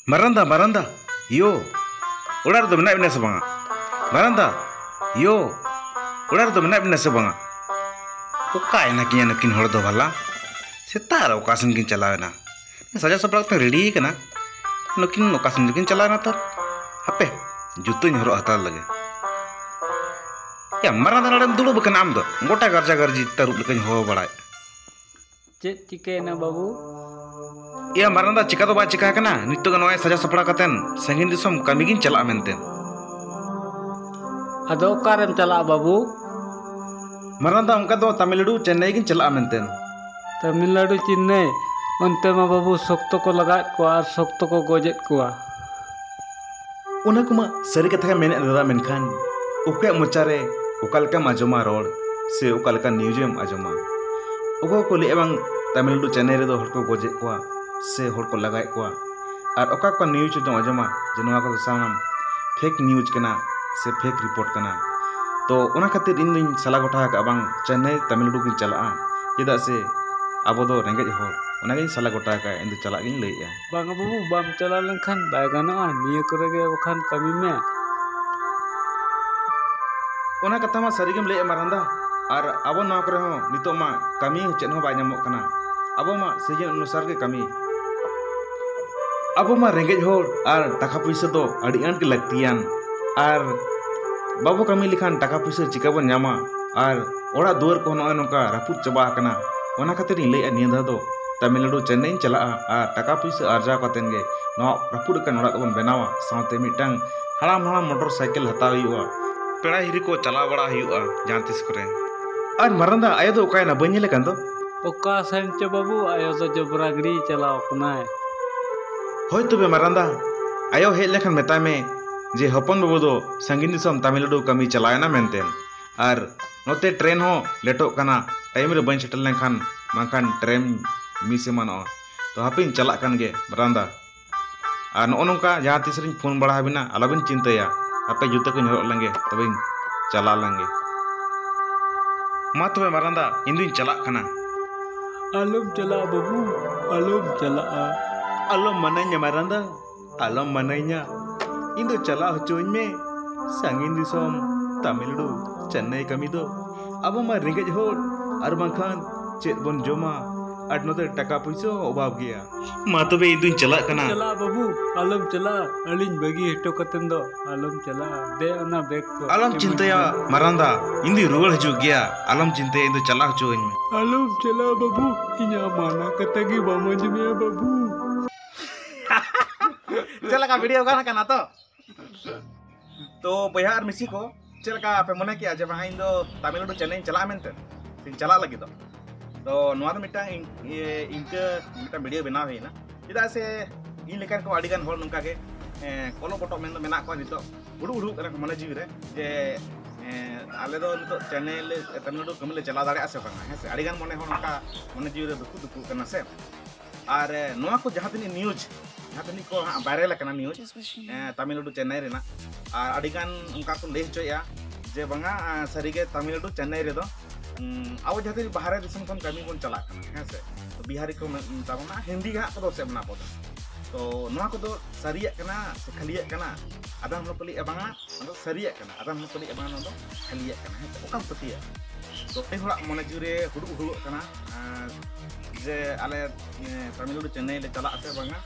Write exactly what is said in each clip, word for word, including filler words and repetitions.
ᱢᱟᱨᱟᱱᱫᱟ, ᱢᱟᱨᱟᱱᱫᱟ, ᱭᱳ, ᱚᱲᱟᱜ ᱨᱮᱫᱚ ᱢᱮᱱᱟᱜ ᱵᱤᱱᱟ ᱥᱮ ᱵᱟᱝᱟ? ᱢᱟᱨᱟᱱᱫᱟ, ᱭᱳ, ᱚᱲᱟᱜ ᱨᱮᱫᱚ ᱢᱮᱱᱟᱜ ᱵᱤᱱᱟ ᱥᱮ ᱵᱟᱝᱟ? ᱚᱠᱟᱭᱮᱱᱟ ᱠᱤᱱᱟ ᱱᱩᱠᱤᱱ ᱦᱚᱲ ᱫᱚ ᱵᱷᱟᱞᱟ? ᱥᱮᱛᱟᱜ ᱨᱮ ᱚᱠᱟ ᱥᱮᱱ ᱠᱤᱱ ᱪᱟᱞᱟᱣᱮᱱᱟ? ᱥᱟᱡᱟᱣ ᱥᱟᱯᱲᱟᱣ ᱠᱟᱛᱮ ᱨᱮᱰᱤ ᱠᱟᱱᱟ, ᱱᱩᱠᱤᱱ ᱚᱠᱟ ᱥᱮᱱ ᱫᱚᱠᱤᱱ ᱪᱟᱞᱟᱣᱮᱱᱟ ᱛᱟᱨ? ᱦᱟᱯᱮ, ᱡᱩᱛᱟᱹᱧ ᱦᱚᱨᱚᱜ ᱦᱟᱛᱟᱲ ᱞᱮᱜᱮ᱾ ᱭᱟ, ᱢᱟᱨᱟᱱᱫᱟ, ᱱᱚᱰᱮᱢ ᱫᱩᱲᱩᱵ ᱟᱠᱟᱱᱟ ᱟᱢ ᱫᱚ? ᱜᱚᱴᱟ ᱜᱟᱨᱡᱟ ᱜᱟᱨᱡᱤ ᱛᱟᱹᱨᱩᱵ ᱞᱮᱠᱟᱧ ᱦᱚᱦᱚ ᱵᱟᱲᱟᱭᱮᱫ᱾ ᱪᱮᱫ ᱪᱤᱠᱟᱹᱭᱮᱱᱟ ᱵᱟᱹᱵᱩ? ᱤᱭᱟᱹ ᱢᱟᱨᱟᱝ ᱫᱟ, ᱪᱤᱠᱟ ᱫᱚ ᱵᱟᱭ ᱪᱤᱠᱟ ᱟᱠᱟᱱᱟ, ᱱᱤᱛᱚᱜ ᱜᱮ ᱱᱚᱜᱼᱚᱭ ᱥᱟᱡᱟᱣ ᱥᱟᱯᱲᱟᱣ ᱠᱟᱛᱮᱱ ᱥᱟᱺᱜᱤᱧ ᱫᱤᱥᱚᱢ ᱠᱟᱹᱢᱤ ᱜᱤᱧ ᱪᱟᱞᱟᱜᱼᱟ ᱢᱮᱱᱛᱮ᱾ ᱟᱫᱚ ᱚᱠᱟᱨᱮᱢ ᱪᱟᱞᱟᱜᱼᱟ ᱵᱟᱹᱵᱩ? ᱢᱟᱨᱟᱝ ᱫᱟ, ᱚᱱᱠᱟ ᱫᱚ ᱛᱟᱢᱤᱞᱱᱟᱲᱩ ᱪᱮᱱᱱᱟᱭ ᱜᱤᱧ ᱪᱟᱞᱟᱜᱼᱟ ᱢᱮᱱᱛᱮ᱾ ᱛᱟᱢᱤᱞᱱᱟᱲᱩ ᱪᱮᱱᱱᱟᱭ? ᱚᱱᱛᱮ ᱢᱟ ᱵᱟᱹᱵᱩ ᱥᱚᱠᱛᱚ ᱠᱚ ᱞᱟᱜᱟᱣᱮᱫ ᱠᱚᱣᱟ ᱟᱨ ᱥᱚᱠᱛᱚ ᱠᱚ ᱜᱚᱡᱮᱫ ᱠᱚᱣᱟ᱾ ᱚᱱᱟ ᱠᱚᱢᱟ ᱥᱟᱹᱨᱤ ᱠᱟᱛᱷᱟ ᱜᱮ ᱢᱮᱱᱮᱫ ᱫᱟᱫᱟ, ᱢᱮᱱᱠᱷᱟᱱ ᱚᱠᱚᱭᱟᱜ ᱢᱚᱪᱟᱨᱮ ᱚᱠᱟ ᱞᱮᱠᱟᱢ ᱟᱸᱡᱚᱢᱟ ᱨᱚᱲ, ᱥᱮ ᱚᱠᱟ ᱞᱮᱠᱟ news ᱮᱢ ᱟᱸᱡᱚᱢᱟ? ᱚᱠᱚᱭ ᱠᱚ ᱞᱟᱹᱭᱮᱫᱼᱟ ᱵᱟᱝ ᱛᱟᱢᱤᱞᱱᱟᱰᱩ ᱪᱮᱱᱱᱟᱭ ᱨᱮᱫᱚ ᱦᱚᱲ ᱠᱚ ᱜᱚᱡᱮᱫ ᱠᱚᱣᱟ ᱥᱮ ᱦᱚᱲ ᱠᱚ ᱞᱟᱜᱟᱭᱮᱫ ᱠᱚᱣᱟ, ᱟᱨ ᱚᱠᱟ ᱚᱠᱟ news ᱨᱮᱫᱚᱢ ᱟᱸᱡᱚᱢᱟ ᱡᱮ ᱱᱚᱣᱟ ᱠᱚᱫᱚ ᱥᱟᱱᱟᱢ fake news ᱠᱟᱱᱟ ᱥᱮ fake report ᱠᱟᱱᱟ᱾ ᱛᱚ ᱚᱱᱟ ᱠᱷᱟᱹᱛᱤᱨ ᱤᱧ ᱫᱚᱧ ᱥᱟᱞᱟ ᱜᱚᱴᱟ ᱟᱠᱟᱫᱼᱟ ᱵᱟᱝ ᱪᱮᱱᱱᱟᱭ ᱛᱟᱢᱤᱞᱱᱟᱰᱩ ᱜᱤᱧ ᱪᱟᱞᱟᱜᱼᱟ, ᱪᱮᱫᱟᱜ ᱥᱮ ᱟᱵᱚ ᱫᱚ ᱨᱮᱸᱜᱮᱡ ᱦᱚᱲ, ᱚᱱᱟᱜᱤᱧ ᱥᱟᱞᱟ ᱜᱚᱴᱟ ᱟᱠᱟᱫᱼᱟ, ᱤᱧ ᱫᱚ ᱪᱟᱞᱟᱜ ᱜᱤᱧ ᱞᱟᱹᱭᱮᱫᱼᱟ᱾ ᱵᱟᱝᱟ ᱵᱟᱹᱵᱩ, ᱵᱟᱢ ᱪᱟᱞᱟᱣ ᱞᱮᱱᱠᱷᱟᱱ ᱵᱟᱭ ᱜᱟᱱᱚᱜᱼᱟ, ᱱᱤᱭᱟᱹ ᱠᱚᱨᱮ ᱜᱮ ᱵᱟᱠᱷᱟᱱ ᱠᱟᱹᱢᱤ ᱢᱮ᱾ ᱚᱱᱟ ᱠᱟᱛᱷᱟ ᱢᱟ ᱥᱟᱹᱨᱤ ᱜᱮᱢ ᱞᱟᱹᱭᱮᱫᱼᱟ ᱢᱟᱨᱟᱝ ᱫᱟ, ᱟᱨ ᱟᱵᱚ ᱱᱚᱣᱟ ᱠᱚᱨᱮ ᱦᱚᱸ ᱱᱤᱛᱚᱜ ᱢᱟ ᱠᱟᱹᱢᱤ ᱪᱮᱫ ᱦᱚᱸ ᱵᱟᱭ ᱧᱟᱢᱚᱜ ᱠᱟᱱᱟ᱾ ᱟᱵᱚ ᱢᱟ season ᱚᱱᱩᱥᱟᱨ ᱜᱮ ᱠᱟᱹᱢᱤ᱾ ᱟᱵᱚ ᱢᱟ ᱨᱮᱸᱜᱮᱡ ᱦᱚᱲ ᱟᱨ ᱴᱟᱠᱟ ᱯᱩᱭᱥᱟᱹ ᱫᱚ ᱟᱹᱰᱤ ᱟᱸᱴ ᱜᱮ ᱞᱟᱹᱠᱛᱤᱭᱟᱱ, ᱟᱨ ᱵᱟᱵᱚ ᱠᱟᱹᱢᱤ ᱞᱮᱠᱷᱟᱱ ᱴᱟᱠᱟ ᱯᱩᱭᱥᱟᱹ ᱪᱤᱠᱟᱹ ᱵᱚᱱ ᱧᱟᱢᱟ? ᱟᱨ ᱚᱲᱟᱜ ᱫᱩᱣᱟᱹᱨ ᱠᱚᱦᱚᱸ ᱱᱚᱜᱼᱚᱭ ᱱᱚᱝᱠᱟ ᱨᱟᱹᱯᱩᱫ ᱪᱟᱵᱟ ᱟᱠᱟᱱᱟ᱾ ᱚᱱᱟ ᱠᱷᱟᱹᱛᱤᱨ ᱤᱧ ᱞᱟᱹᱭᱮᱫᱼᱟ, ᱱᱤᱭᱟᱹ ᱫᱷᱟᱣ ᱫᱚ ᱛᱟᱢᱤᱞᱱᱟᱰᱩ ᱪᱮᱱᱱᱟᱭ ᱤᱧ ᱪᱟᱞᱟᱜᱼᱟ ᱟᱨ ᱴᱟᱠᱟ ᱯᱩᱭᱥᱟᱹ ᱟᱨᱡᱟᱣ ᱠᱟᱛᱮᱱ ᱜᱮ ᱱᱚᱣᱟ ᱨᱟᱹᱯᱩᱫ ᱟᱠᱟᱱ ᱚᱲᱟᱜ ᱫᱚᱵᱚᱱ ᱵᱮᱱᱟᱣᱟ, ᱥᱟᱶᱛᱮ ᱢᱤᱫᱴᱟᱝ ᱦᱟᱲᱟᱢ ᱦᱟᱲᱟᱢ ᱢᱚᱴᱚᱨ ᱥᱟᱭᱠᱮᱞ ᱦᱟᱛᱟᱣ ᱦᱩᱭᱩᱜᱼᱟ᱾ ᱯᱮᱲᱟ ᱦᱤᱨᱤ ᱠᱚ ᱪᱟᱞᱟᱣ ᱵᱟᱲᱟ ᱦᱩᱭᱩᱜᱼᱟ ᱡᱟᱦᱟᱸ ᱛᱤᱥ ᱠᱚᱨᱮ᱾ ᱟᱨ ᱢᱟᱨᱟᱝ ᱫᱟ, ᱟᱭᱳ ᱫᱚ ᱚᱠᱟᱭᱮᱱᱟ? ᱵᱟᱹᱧ ᱧᱮᱞᱮ ᱠᱟᱱ ᱫᱚ᱾ ᱚᱠᱟ ᱥᱮᱱ ᱪᱚ ᱵᱟᱹᱵᱩ, ᱟᱭᱳ ᱫᱚ ᱡᱚᱵᱽᱨᱟ ᱜᱤᱰᱤ ᱪᱟᱞᱟᱣ ᱠᱟᱱᱟᱭ᱾ ᱦᱳᱭ ᱛᱚᱵᱮ ᱢᱟᱨᱟᱝ ᱫᱟ, ᱟᱭᱳ ᱦᱮᱡ ᱞᱮᱱᱠᱷᱟᱱ ᱢᱮᱛᱟᱭ ᱢᱮ ᱡᱮ ᱦᱚᱯᱚᱱ ᱵᱟᱹᱵᱩ ᱫᱚ ᱥᱟᱺᱜᱤᱧ ᱫᱤᱥᱚᱢ ᱛᱟᱢᱤᱞᱱᱟᱰᱩ ᱠᱟᱹᱢᱤ ᱪᱟᱞᱟᱣ ᱮᱱᱟ ᱢᱮᱱᱛᱮ᱾ ᱟᱨ ᱱᱚᱛᱮ ᱴᱨᱮᱱ ᱦᱚᱸ ᱞᱮᱴᱚᱜ ᱠᱟᱱᱟ, ᱴᱟᱭᱤᱢ ᱨᱮ ᱵᱟᱹᱧ ᱥᱮᱴᱮᱨ ᱞᱮᱱᱠᱷᱟᱱ ᱵᱟᱝᱠᱷᱟᱱ ᱴᱨᱮᱱ ᱢᱤᱥ ᱮᱢᱟᱱᱚᱜᱼᱟ᱾ ᱛᱚ ᱦᱟᱯᱮᱧ ᱪᱟᱞᱟᱜ ᱠᱟᱱ ᱜᱮ ᱢᱟᱨᱟᱝ ᱫᱟ᱾ ᱟᱨ ᱱᱚᱜᱼᱚ ᱱᱚᱝᱠᱟ ᱡᱟᱦᱟᱸ ᱛᱤᱥ ᱨᱤᱧ ᱯᱷᱳᱱ ᱵᱟᱲᱟ ᱟᱹᱵᱤᱱᱟ, ᱟᱞᱚᱵᱤᱱ ᱪᱤᱱᱛᱟᱹᱭᱟ᱾ ᱦᱟᱯᱮ ᱡᱩᱛᱟᱹ ᱠᱚᱧ ᱦᱚᱨᱚᱜ ᱞᱮᱱᱜᱮ, ᱛᱚᱵᱮᱧ ᱪᱟᱞᱟᱣ ᱞᱮᱱᱜᱮ᱾ ᱢᱟ ᱛᱚᱵᱮ ᱢᱟᱨᱟᱝ ᱫᱟ, ᱤᱧ ᱫᱩᱧ ᱪᱟᱞᱟᱜ ᱠᱟᱱᱟ᱾ ᱟᱞᱚᱢ ᱪᱟᱞᱟᱜᱼᱟ ᱵᱟᱹᱵᱩ, ᱟᱞᱚᱢ ᱪᱟᱞᱟᱜᱼᱟ᱾ ᱟᱞᱚᱢ ᱢᱟᱱᱟᱧᱟ ᱢᱟᱨᱟᱝ ᱫᱟ, ᱟᱞᱚᱢ ᱢᱟᱱᱟᱧᱟ, ᱤᱧ ᱫᱚ ᱪᱟᱞᱟᱣ ᱦᱚᱪᱚᱣᱟᱹᱧ ᱢᱮ ᱥᱟᱺᱜᱤᱧ ᱫᱤᱥᱚᱢ ᱛᱟᱢᱤᱞᱱᱟᱲᱩ ᱪᱮᱱᱱᱟᱭ ᱠᱟᱹᱢᱤ ᱫᱚ᱾ ᱟᱵᱚ ᱢᱟ ᱨᱮᱸᱜᱮᱡ ᱦᱚᱲ, ᱟᱨ ᱵᱟᱝᱠᱷᱟᱱ ᱪᱮᱫ ᱵᱚᱱ ᱡᱚᱢᱟ? ᱟᱨ ᱱᱚᱛᱮ ᱴᱟᱠᱟ ᱯᱩᱭᱥᱟᱹ ᱦᱚᱸ ᱚᱵᱷᱟᱵ ᱜᱮᱭᱟ᱾ ᱢᱟ ᱛᱚᱵᱮ ᱤᱧ ᱫᱩᱧ ᱪᱟᱞᱟᱜ ᱠᱟᱱᱟ᱾ ᱪᱟᱞᱟᱜ ᱵᱟᱹᱵᱩ, ᱟᱞᱚᱢ ᱪᱟᱞᱟᱜ, ᱟᱹᱞᱤᱧ ᱵᱟᱹᱜᱤ ᱦᱚᱴᱚ ᱠᱟᱛᱮᱱ ᱫᱚ ᱟᱞᱚᱢ ᱪᱟᱞᱟᱜ᱾ ᱫᱮ ᱚᱱᱟ ᱵᱮᱜᱽ ᱠᱚ᱾ ᱟᱞᱚᱢ ᱪᱤᱱᱛᱟᱹᱭᱟ ᱢᱟᱨᱟᱝ ᱫᱟ, ᱤᱧ ᱫᱩᱧ ᱨᱩᱣᱟᱹᱲ ᱦᱤᱡᱩᱜ ᱜᱮᱭᱟ᱾ ᱟᱞᱚᱢ ᱪᱤᱱᱛᱟᱹᱭᱟ, ᱤᱧ ᱫᱚ ᱪᱟᱞᱟᱣ ᱦᱚᱪᱚᱣᱟᱹᱧ ᱢᱮ᱾ ᱟᱞᱚᱢ ᱪᱟᱞᱟᱜ ᱵᱟᱹᱵᱩ, ᱤᱧᱟᱜ ᱢᱟᱱᱟ ᱠᱟᱛᱷᱟ ᱜᱮ ᱵᱟᱢ ᱟᱸᱡᱚᱢᱮᱜᱼᱟ ᱵᱟᱹᱵᱩ᱾ ᱪᱮᱫ ᱞᱮᱠᱟ ᱵᱷᱤᱰᱤᱭᱳ ᱜᱟᱱ ᱠᱟᱱᱟ ᱛᱚ? ᱛᱚ ᱵᱚᱭᱦᱟ ᱟᱨ ᱢᱤᱥᱤ ᱠᱚ, ᱪᱮᱫ ᱞᱮᱠᱟ ᱯᱮ ᱢᱚᱱᱮ ᱠᱮᱜᱼᱟ ᱡᱮ ᱵᱟᱝ ᱤᱧ ᱫᱚ ᱛᱟᱢᱤᱞᱱᱟᱲᱩ ᱪᱮᱱᱱᱟᱭ ᱤᱧ ᱪᱟᱞᱟᱜᱼᱟ ᱢᱮᱱᱛᱮ? ᱥᱮᱧ ᱪᱟᱞᱟᱜ ᱞᱟᱹᱜᱤᱫᱚᱜ? ᱛᱚ ᱱᱚᱣᱟ ᱫᱚ ᱢᱤᱫᱴᱟᱝ ᱤᱱ-, ᱤᱭᱟᱹ, ᱤᱱᱠᱟᱹ ᱢᱤᱫᱴᱟᱝ ᱵᱷᱤᱰᱤᱭᱳ ᱵᱮᱱᱟᱣ ᱦᱩᱭᱱᱟ, ᱪᱮᱫᱟᱜ ᱥᱮ ᱤᱧ ᱞᱮᱠᱟᱱ ᱠᱚ ᱟᱹᱰᱤ ᱜᱟᱱ ᱦᱚᱲ ᱱᱚᱝᱠᱟ ᱜᱮ, ᱮᱸ, ᱠᱚᱞᱚᱜ ᱯᱚᱴᱚᱜ ᱢᱮᱱᱫᱚ ᱢᱮᱱᱟᱜ ᱠᱚᱣᱟ ᱱᱤᱛᱚᱜ, ᱦᱩᱲᱩ ᱦᱩᱲᱩ ᱠᱟᱱᱟ ᱠᱚ ᱢᱚᱱᱮ ᱡᱤᱣᱤ ᱨᱮ ᱡᱮ, ᱮᱸ, ᱟᱞᱮ ᱫᱚ ᱱᱤᱛᱚᱜ ᱪᱮᱱᱱᱟᱭ ᱞᱮ, ᱛᱟᱢᱤᱞᱱᱟᱲᱩ ᱠᱟᱹᱢᱤ ᱞᱮ ᱪᱟᱞᱟᱣ ᱫᱟᱲᱮᱭᱟᱜᱼᱟ ᱥᱮ ᱵᱟᱝᱟ, ᱦᱮᱸ ᱥᱮ? ᱟᱹᱰᱤ ᱜᱟᱱ ᱢᱚᱱᱮ ᱦᱚᱲ ᱱᱚᱝᱠᱟ ᱢᱚᱱᱮ ᱡᱤᱣᱤ ᱨᱮ ᱫᱩᱠᱩ ᱫᱩᱠᱩ ᱠᱟᱱᱟ ᱥᱮ᱾ ᱟᱨ, ᱮ, ᱱᱚᱣᱟ ᱠᱚ ᱡᱟᱦᱟᱸ ᱛᱤᱱᱟᱹᱜ ᱱᱤᱭᱩᱡᱽ, ᱡᱟᱦᱟᱸ ᱛᱤᱱᱟᱹᱜ ᱠᱚ ᱦᱟᱸᱜ ᱵᱷᱟᱭᱨᱟᱞ ᱟᱠᱟᱱᱟ ᱱᱤᱭᱩᱡᱽ, ᱮ, ᱛᱟᱢᱤᱞᱱᱟᱲᱩ ᱪᱮᱱᱱᱟᱭ ᱨᱮᱱᱟᱜ, ᱟᱨ ᱟᱹᱰᱤ ᱜᱟᱱ ᱚᱱᱠᱟ ᱠᱚ ᱞᱟᱹᱭ ᱦᱚᱪᱚᱭᱮᱫᱼᱟ ᱡᱮ ᱵᱟᱝᱟ, ᱮ, ᱥᱟᱹᱨᱤᱜᱮ ᱛᱟᱢᱤᱞᱱᱟᱲᱩ ᱪᱮᱱᱱᱟᱭ ᱨᱮᱫᱚ, ᱩᱢ, ᱟᱵᱚ ᱡᱟᱦᱟᱸ ᱛᱤᱱᱟᱹᱜ ᱵᱟᱦᱨᱮ ᱫᱤᱥᱚᱢ ᱠᱷᱚᱱ ᱠᱟᱹᱢᱤ ᱵᱚᱱ ᱪᱟᱞᱟᱜ ᱠᱟᱱᱟ, ᱦᱮᱸ ᱥᱮ, ᱛᱚ ᱵᱤᱦᱟᱨᱤ ᱠᱚ ᱢᱮ-, ᱛᱟᱵᱚᱱᱟ, ᱦᱤᱱᱫᱤ ᱜᱮ ᱦᱟᱸᱜ ᱠᱚ ᱫᱚᱥᱮᱫ ᱵᱚᱱᱟ ᱟᱵᱚ ᱫᱚ᱾ ᱛᱚ ᱱᱚᱣᱟ ᱠᱚᱫᱚ ᱥᱟᱹᱨᱤᱭᱟᱜ ᱠᱟᱱᱟ ᱥᱮ ᱠᱷᱟᱹᱞᱤᱭᱟᱜ ᱠᱟᱱᱟ? ᱟᱫᱚ ᱦᱚᱲ ᱠᱚ ᱞᱟᱹᱭᱮᱫᱼᱟ ᱵᱟᱝᱟ, ᱚᱱᱟ ᱫᱚ ᱥᱟᱹᱨᱤᱭᱟᱜ ᱠᱟᱱᱟ, ᱟᱫᱚ ᱱᱚᱣᱟ ᱠᱚ ᱞᱟᱹᱭᱮᱫᱼᱟ ᱵᱟᱝᱟ, ᱱᱚᱣᱟ ᱫᱚ ᱠᱷᱟᱹᱞᱤᱭᱟᱜ ᱠᱟᱱᱟ, ᱦᱮᱸ ᱥᱮ? ᱚᱠᱟᱢ ᱯᱟᱹᱛᱭᱟᱹᱜᱼᱟ? ᱛᱚ ᱟᱹᱰᱤ ᱦᱚᱲᱟᱜ ᱢᱚᱱᱮ ᱡᱤᱣᱤ ᱨᱮ ᱦᱩᱰᱩᱜ ᱦᱩᱰᱩᱜᱚᱜ ᱠᱟᱱᱟ, ᱟᱨ ᱡᱮ ᱟᱞᱮ, ᱮ, ᱛᱟᱢᱤᱞᱱᱟᱲᱩ ᱪᱮᱱᱱᱟᱭ ᱞᱮ ᱪᱟᱞᱟᱜ ᱟᱥᱮ ᱵᱟᱝᱟ?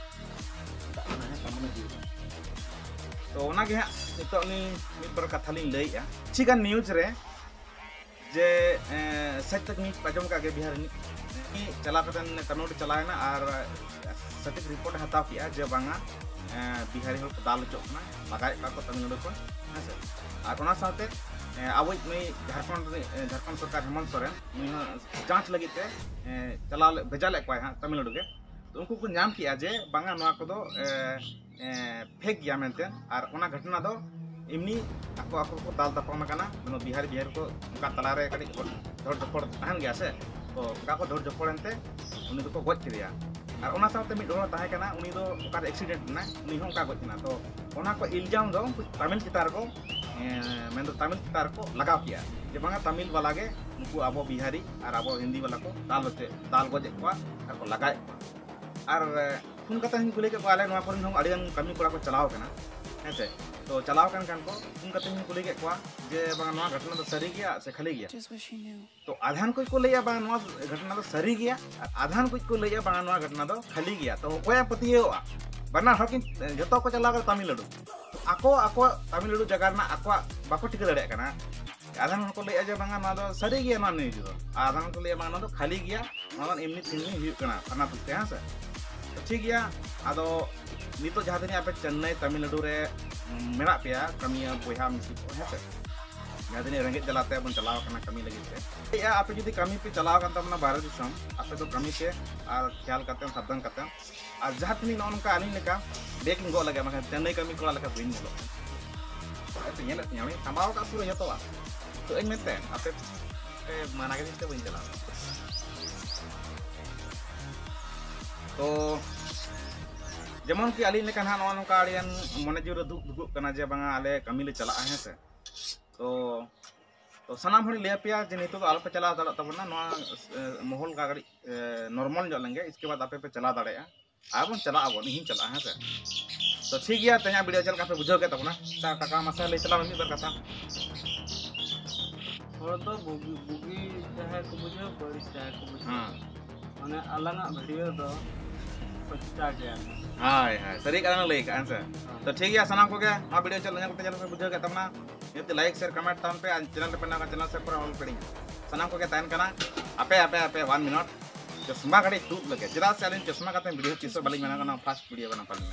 ᱪᱟᱞᱟᱜ ᱠᱟᱱᱟ, ᱦᱮᱸ ᱥᱮ? ᱢᱚᱱᱮ ᱡᱤᱣᱤ ᱨᱮ᱾ ᱛᱚ ᱚᱱᱟᱜᱮ ᱦᱟᱸᱜ ᱱᱤᱛᱚᱜ ᱟᱹᱞᱤᱧ ᱢᱤᱫ ᱵᱟᱨ ᱠᱟᱛᱷᱟ ᱞᱤᱧ ᱞᱟᱹᱭᱮᱫᱼᱟ᱾ ᱠᱤᱪᱷᱤ ᱜᱟᱱ ᱱᱤᱭᱩᱡᱽ ᱨᱮ ᱡᱮ, ᱮ, ᱥᱟᱡᱽ ᱛᱟᱠ ᱱᱤᱭᱩᱡᱽ ᱯᱮ ᱟᱸᱡᱚᱢ ᱠᱟᱜ ᱜᱮ, ᱵᱤᱦᱟᱨ ᱨᱤᱱᱤᱡ ᱩᱱᱤ ᱪᱟᱞᱟᱣ ᱠᱟᱛᱮ ᱛᱟᱢᱤᱞᱱᱟᱲᱩ ᱪᱟᱞᱟᱣ ᱮᱱᱟ ᱟᱨ ᱥᱚᱴᱷᱤᱠ ᱨᱤᱯᱳᱨᱴ ᱮ ᱦᱟᱛᱟᱣ ᱠᱮᱜᱼᱟ ᱡᱮ ᱵᱟᱝᱟ, ᱮ, ᱵᱤᱦᱟᱨᱤ ᱦᱚᱲ ᱠᱚ ᱫᱟᱞ ᱦᱚᱪᱚᱜ ᱠᱟᱱᱟ, ᱞᱟᱜᱟᱭᱮᱫ ᱠᱚᱣᱟ ᱠᱚ ᱛᱟᱢᱤᱞᱱᱟᱲᱩ ᱠᱷᱚᱱ, ᱦᱮᱸ ᱥᱮ᱾ ᱟᱨ ᱚᱱᱟ ᱥᱟᱶᱛᱮ, ᱮ, ᱟᱵᱚᱭᱤᱡ ᱱᱩᱭ ᱡᱷᱟᱲᱠᱷᱚᱸᱰ ᱨᱤᱱᱤᱡ, ᱮ, ᱡᱷᱟᱲᱠᱷᱚᱸᱰ ᱥᱚᱨᱠᱟᱨ ᱦᱮᱢᱚᱱᱛ ᱥᱚᱨᱮᱱ, ᱩᱱᱤ ᱦᱚᱸ ᱡᱟᱸᱪ ᱞᱟᱹᱜᱤᱫ ᱛᱮ, ᱮ, ᱪᱟᱞᱟᱣ ᱞᱮ-, ᱵᱷᱮᱡᱟ ᱞᱮᱫ ᱠᱚᱣᱟᱭ ᱦᱟᱸᱜ ᱛᱟᱢᱤᱞᱱᱟᱲᱩ ᱜᱮ᱾ ᱛᱚ ᱩᱱᱠᱩ ᱠᱚ ᱧᱟᱢ ᱠᱮᱜᱼᱟ ᱡᱮ ᱵᱟᱝᱟ, ᱱᱚᱣᱟ ᱠᱚᱫᱚ, ᱮ, ᱮ, ᱯᱷᱮᱠ ᱜᱮᱭᱟ ᱢᱮᱱᱛᱮ᱾ ᱟᱨ ᱚᱱᱟ ᱜᱷᱚᱴᱚᱱᱟ ᱫᱚ ᱮᱢᱱᱤ ᱟᱠᱚ ᱟᱠᱚ ᱠᱚ ᱫᱟᱞ ᱛᱟᱯᱟᱢ ᱟᱠᱟᱱᱟ, ᱢᱟᱱᱮ ᱵᱤᱦᱟᱨᱤ ᱵᱤᱦᱟᱨᱤ ᱠᱚ ᱚᱱᱠᱟ ᱛᱟᱞᱟᱨᱮ ᱠᱟᱹᱴᱤᱡ ᱫᱷᱚᱲ ᱫᱷᱚᱯᱚᱲ ᱛᱟᱦᱮᱱ ᱜᱮᱭᱟ ᱥᱮ, ᱛᱚ ᱚᱱᱠᱟ ᱠᱚ ᱫᱷᱚᱲ ᱫᱷᱚᱯᱚᱲ ᱮᱱᱛᱮ ᱩᱱᱤ ᱫᱚᱠᱚ ᱜᱚᱡ ᱠᱮᱫᱮᱭᱟ᱾ ᱟᱨ ᱚᱱᱟ ᱥᱟᱶᱛᱮ ᱢᱤᱫ ᱦᱚᱲ ᱛᱟᱦᱮᱸ ᱠᱟᱱᱟ, ᱩᱱᱤ ᱫᱚ ᱚᱠᱟᱨᱮ ᱮᱠᱥᱤᱰᱮᱱᱴ ᱮᱱᱟ, ᱩᱱᱤ ᱦᱚᱸ ᱚᱱᱠᱟ ᱜᱚᱡ ᱮᱱᱟ᱾ ᱛᱚ ᱚᱱᱟ ᱠᱚ ᱤᱞᱡᱟᱢ ᱫᱚ ᱩᱱᱠᱩ ᱛᱟᱢᱤᱞ ᱪᱮᱛᱟᱱ ᱨᱮᱠᱚ, ᱮ, ᱢᱮᱱᱫᱚ ᱛᱟᱢᱤᱞ ᱪᱮᱛᱟᱱ ᱨᱮᱠᱚ ᱞᱟᱜᱟᱣ ᱠᱮᱜᱼᱟ ᱡᱮ ᱵᱟᱝᱟ, ᱛᱟᱢᱤᱞ ᱵᱟᱞᱟ ᱜᱮ ᱱᱩᱠᱩ ᱟᱵᱚ ᱵᱤᱦᱟᱨᱤ ᱟᱨ ᱟᱵᱚ ᱦᱤᱱᱫᱤ ᱵᱟᱞᱟ ᱠᱚ ᱫᱟᱞ ᱦᱚᱪᱚᱭᱮᱫ, ᱫᱟᱞ ᱜᱚᱡᱮᱫ ᱠᱚᱣᱟ ᱟᱨ ᱠᱚ ᱞᱟᱜᱟᱭᱮᱫ ᱠᱚᱣᱟ᱾ ᱟᱨ, ᱮ, ᱯᱷᱳᱱ ᱠᱟᱛᱮ ᱦᱚᱸᱧ ᱠᱩᱞᱤ ᱠᱮᱫ ᱠᱚᱣᱟ, ᱟᱞᱮ ᱱᱚᱣᱟ ᱠᱚᱨᱮᱱ ᱦᱚᱸ ᱟᱹᱰᱤ ᱜᱟᱱ ᱠᱟᱹᱢᱤ ᱠᱚᱲᱟ ᱠᱚ ᱪᱟᱞᱟᱣ ᱠᱟᱱᱟ, ᱦᱮᱸ ᱥᱮ᱾ ᱛᱚ ᱪᱟᱞᱟᱣ ᱠᱟᱱ ᱠᱷᱟᱱ ᱠᱚ, ᱯᱷᱳᱱ ᱠᱟᱛᱮ ᱦᱚᱸᱧ ᱠᱩᱞᱤ ᱠᱮᱫ ᱠᱚᱣᱟ ᱡᱮ ᱵᱟᱝ ᱱᱚᱣᱟ ᱜᱷᱚᱴᱚᱱᱟ ᱫᱚ ᱥᱟᱹᱨᱤ ᱜᱮᱭᱟ ᱥᱮ ᱠᱷᱟᱹᱞᱤ ᱜᱮᱭᱟ? ᱛᱚ ᱟᱫᱷᱟᱱ ᱠᱚ ᱠᱚ ᱞᱟᱹᱭᱮᱜᱼᱟ ᱵᱟᱝ ᱱᱚᱣᱟ ᱜᱷᱚᱴᱚᱱᱟ ᱫᱚ ᱥᱟᱹᱨᱤ ᱜᱮᱭᱟ, ᱟᱨ ᱟᱫᱷᱟᱱ ᱠᱚ ᱠᱚ ᱞᱟᱹᱭᱮᱜᱼᱟ ᱵᱟᱝ ᱱᱚᱣᱟ ᱜᱷᱚᱴᱚᱱᱟ ᱫᱚ ᱠᱷᱟᱹᱞᱤ ᱜᱮᱭᱟ᱾ ᱛᱚ ᱚᱠᱚᱭᱮ ᱯᱟᱹᱛᱭᱟᱹᱣᱟᱜᱼᱟ? ᱵᱟᱱᱟᱨ ᱦᱚᱲ ᱠᱤᱱ, ᱡᱚᱛᱚ ᱠᱚ ᱪᱟᱞᱟᱣ ᱠᱟᱱᱟ ᱛᱟᱢᱤᱞᱱᱟᱲᱩ᱾ ᱟᱠᱚ, ᱟᱠᱚ ᱛᱟᱢᱤᱞᱱᱟᱲᱩ ᱡᱟᱭᱜᱟ ᱨᱮᱱᱟᱜ ᱟᱠᱚᱣᱟᱜ ᱵᱟᱠᱚ ᱴᱷᱤᱠᱟᱹ ᱫᱟᱲᱮᱭᱟᱜ ᱠᱟᱱᱟ᱾ ᱟᱫᱷᱟᱱ ᱦᱚᱲ ᱠᱚ ᱞᱟᱹᱭᱮᱜᱼᱟ ᱡᱮ ᱵᱟᱝᱟ ᱱᱚᱣᱟ ᱫᱚ ᱥᱟᱹᱨᱤ ᱜᱮᱭᱟ ᱱᱚᱣᱟ news ᱫᱚ, ᱟᱨ ᱟᱫᱷᱟᱱ ᱦᱚᱲ ᱠᱚ ᱞᱟᱹᱭᱟ ᱵᱟᱝ ᱱᱚᱣᱟ ᱫᱚ ᱠᱷᱟᱹᱞᱤ ᱜᱮᱭᱟ, ᱱᱚᱣᱟ ᱫᱚ ᱮᱢᱱᱤ ᱛᱮᱢᱱᱤ ᱦᱩᱭᱩᱜ ᱠᱟᱱᱟ ᱯᱷᱟᱱᱟ ᱛᱩᱠᱛᱮ, ᱦᱮᱸ ᱥᱮ᱾ ᱛᱚ ᱴᱷᱤᱠ ᱜᱮᱭᱟ, ᱟᱫᱚ ᱱᱤᱛᱚᱜ ᱡᱟᱦᱟᱸ ᱛᱤᱱᱟᱹᱜ ᱟᱯᱮ ᱪᱮᱱᱱᱟᱭ ᱛᱟᱢᱤᱞᱱᱟᱲᱩ ᱨᱮ ᱢᱮᱱᱟᱜ ᱯᱮᱭᱟ ᱠᱟᱹᱢᱤᱭᱟᱹ ᱵᱚᱭᱦᱟ ᱢᱤᱥᱤ ᱠᱚ, ᱦᱮᱸ ᱥᱮ, ᱡᱟᱦᱟᱸ ᱛᱤᱱᱟᱹᱜ ᱨᱮᱸᱜᱮᱡ ᱡᱟᱞᱟᱛᱮ ᱵᱚᱱ ᱪᱟᱞᱟᱣ ᱠᱟᱱᱟ ᱠᱟᱹᱢᱤ ᱞᱟᱹᱜᱤᱫ ᱛᱮ, ᱴᱷᱤᱠ ᱜᱮᱭᱟ, ᱟᱯᱮ ᱡᱩᱫᱤ ᱠᱟᱹᱢᱤ ᱯᱮ ᱪᱟᱞᱟᱣ ᱠᱟᱱ ᱛᱟᱵᱚᱱᱟ ᱵᱟᱦᱨᱮ ᱫᱤᱥᱚᱢ, ᱟᱯᱮ ᱫᱚ ᱠᱟᱹᱢᱤ ᱯᱮ ᱟᱨ ᱠᱷᱮᱭᱟᱞ ᱠᱟᱛᱮ ᱥᱟᱵᱫᱷᱟᱱ ᱠᱟᱛᱮ, ᱟᱨ ᱡᱟᱦᱟᱸ ᱛᱤᱱᱟᱹᱜ ᱱᱚᱜᱼᱚ ᱱᱚᱝᱠᱟ ᱟᱹᱞᱤᱧ ᱞᱮᱠᱟ ᱵᱮᱜᱽ ᱤᱧ ᱜᱚᱜ ᱞᱟᱜᱟ, ᱵᱟᱝᱠᱷᱟᱱ ᱪᱮᱱᱱᱟᱭ ᱠᱟᱹᱢᱤ ᱠᱚᱲᱟ ᱞᱮᱠᱟ ᱵᱟᱹᱧ ᱧᱮᱞᱚᱜ ᱠᱟᱱᱟ᱾ ᱦᱚᱭᱛᱳ ᱧᱮᱞᱮᱫ ᱛᱤᱧᱟ, ᱩᱱᱤ ᱥᱟᱢᱵᱟᱣ ᱟᱠᱟᱫ ᱯᱩᱨᱟᱹ ᱡᱚᱛᱚᱣᱟᱜ᱾ ᱛᱚ ᱤᱧ ᱢᱮᱱᱛᱮ ᱟᱯᱮ ᱯᱮ ᱢᱟᱱᱟ ᱠᱮᱫᱤᱧ ᱛᱮ ᱵᱟᱹᱧ ᱪᱟᱞᱟᱣ᱾ ᱛᱚ ᱡᱮᱢᱚᱱ ᱠᱤ ᱟᱹᱞᱤᱧ ᱞᱮᱠᱟ ᱱᱟᱦᱟᱜ ᱱᱚᱜᱼᱚ ᱱᱚᱝᱠᱟ ᱟᱹᱰᱤᱜᱟᱱ ᱢᱚᱱᱮ ᱡᱤᱣᱤ ᱨᱮ ᱫᱩᱠ ᱫᱩᱠᱩᱜ ᱠᱟᱱᱟ ᱡᱮ ᱵᱟᱝᱟ ᱟᱞᱮ ᱠᱟᱹᱢᱤ ᱞᱮ ᱪᱟᱞᱟᱜᱼᱟ, ᱦᱮᱸ ᱥᱮ᱾ ᱛᱚ, ᱛᱚ ᱥᱟᱱᱟᱢ ᱦᱚᱲᱤᱧ ᱞᱟᱹᱭ ᱟᱯᱮᱭᱟ ᱡᱮ ᱱᱤᱛᱚᱜ ᱫᱚ ᱟᱞᱚᱯᱮ ᱪᱟᱞᱟᱣ ᱦᱟᱛᱟᱲᱚᱜ ᱛᱟᱵᱚᱱᱟ, ᱱᱚᱣᱟ, ᱮ, ᱢᱚᱦᱚᱞ ᱠᱟ ᱠᱟᱹᱴᱤᱡ, ᱮ, normal ᱧᱚᱜ ᱞᱮᱱᱜᱮ, ᱤᱥᱠᱮ ᱵᱟᱫ ᱟᱯᱮ ᱯᱮ ᱪᱟᱞᱟᱣ ᱫᱟᱲᱮᱭᱟᱜᱼᱟ᱾ ᱟᱨ ᱵᱚᱱ ᱪᱟᱞᱟᱜ ᱟᱵᱚᱱ, ᱤᱧ ᱦᱚᱸᱧ ᱪᱟᱞᱟᱜᱼᱟ, ᱦᱮᱸ ᱥᱮ᱾ ᱛᱚ ᱴᱷᱤᱠ ᱜᱮᱭᱟ, ᱛᱮᱦᱮᱧᱟᱜ video ᱪᱮᱫ ᱞᱮᱠᱟ ᱯᱮ ᱵᱩᱡᱷᱟᱹᱣ ᱠᱮᱫ ᱛᱟᱵᱚᱱᱟ? ᱟᱪᱪᱷᱟ ᱠᱟᱠᱟ, ᱢᱟᱥᱮ ᱞᱟᱹᱭ ᱛᱟᱞᱟᱝ ᱢᱮ ᱢᱤᱫ ᱵᱟᱨ ᱠᱟᱛᱷᱟ᱾ ᱦᱚᱲ ᱫᱚ ᱵᱩᱜᱤ, ᱵᱩᱜᱤ ᱪᱟᱦᱮ ᱠᱚ ᱵᱩᱡᱷᱟᱹᱣ, ᱵᱟᱹᱲᱤᱡ ᱪᱟᱦᱮ ᱠᱚ ᱵᱩᱡᱷᱟᱹᱣ᱾ ᱦᱮᱸ᱾ ᱢᱟᱱᱮ ᱟᱞᱟᱝᱟᱜ video ᱫᱚ ᱥᱚᱪᱪᱟ ᱜᱮᱭᱟ᱾ ᱦᱳᱭ, ᱦᱳᱭ, ᱥᱟᱹᱨᱤ ᱠᱟᱛᱷᱟ ᱞᱟᱝ ᱞᱟᱹᱭ ᱠᱟᱜᱼᱟ, ᱦᱮᱸ ᱥᱮ? ᱦᱮᱸ᱾ ᱛᱚ ᱴᱷᱤᱠ ᱜᱮᱭᱟ, ᱥᱟᱱᱟᱢ ᱠᱚᱜᱮ ᱱᱚᱣᱟ video ᱪᱮᱫ ᱧᱮᱞ ᱠᱟᱛᱮ ᱪᱮᱫ ᱞᱮᱠᱟ ᱯᱮ ᱵᱩᱡᱷᱟᱹᱣ ᱠᱮᱫ ᱛᱟᱵᱚᱱᱟ? ᱱᱤᱦᱟᱹᱛ like, share, comment ᱛᱟᱵᱚᱱ ᱯᱮ, ᱟᱨ channel ᱨᱮ ᱯᱮ ᱱᱟᱣᱟ, channel subscribe ᱟᱞᱚ ᱯᱮ ᱦᱤᱲᱤᱧᱟ᱾ ᱥᱟᱱᱟᱢ ᱠᱚᱜᱮ ᱛᱟᱦᱮᱱ ᱠᱟᱱᱟ, ᱟᱯᱮ, ᱟᱯᱮ, ᱟᱯᱮ, one minute, ᱪᱚᱥᱢᱟ ᱠᱟᱹᱴᱤᱡ ᱛᱩᱫ ᱞᱟᱹᱜᱤᱫ᱾ ᱪᱮᱫᱟᱜ ᱥᱮ ᱟᱹᱞᱤᱧ ᱪᱚᱥᱢᱟ ᱠᱟᱛᱮ video ᱛᱤᱥ ᱦᱚᱸ ᱵᱟᱹᱞᱤᱧ ᱵᱮᱱᱟᱣ ᱠᱟᱱᱟ, first video ᱵᱮᱱᱟᱣ ᱠᱟᱱᱟ᱾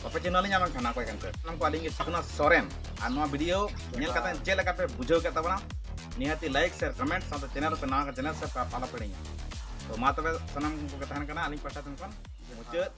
ᱵᱟᱯᱮ ᱪᱤᱱᱦᱟᱹ ᱞᱤᱧᱟ ᱢᱮᱱᱠᱷᱟᱱ ᱚᱠᱚᱭ ᱠᱟᱱ ᱪᱚ᱾ ᱥᱟᱱᱟᱢ ᱠᱚ ᱟᱹᱞᱤᱧ ᱜᱮ ᱴᱷᱤᱠᱟᱹᱱᱟ ᱥᱚᱨᱮᱱ, ᱟᱨ ᱱᱚᱣᱟ video ᱧᱮᱞ ᱠᱟᱛᱮ ᱪᱮᱫ ᱞᱮᱠᱟ ᱯᱮ ᱵᱩᱡᱷᱟᱹᱣ ᱠᱮᱫ ᱛᱟᱵᱚᱱᱟ? ᱱᱤᱦᱟᱹᱛᱤ like, share, comment ᱥᱟᱶᱛᱮ channel ᱨᱮ ᱯᱮ ᱱᱟᱣᱟ ᱠᱟᱱᱟ, channel subscribe ᱟᱞᱚ ᱯᱮ ᱦᱤᱲᱤᱧᱟ᱾ ᱛᱚ ᱢᱟ ᱛᱚᱵᱮ ᱥᱟᱱᱟᱢ ᱠᱚᱜᱮ ᱛᱟᱦᱮᱱ ᱠᱟᱱᱟ ᱟᱹᱞᱤᱧ ᱯᱟᱦᱴᱟ ᱥᱮᱱ ᱠᱷᱚᱱ ᱢᱩᱪᱟᱹᱫ᱾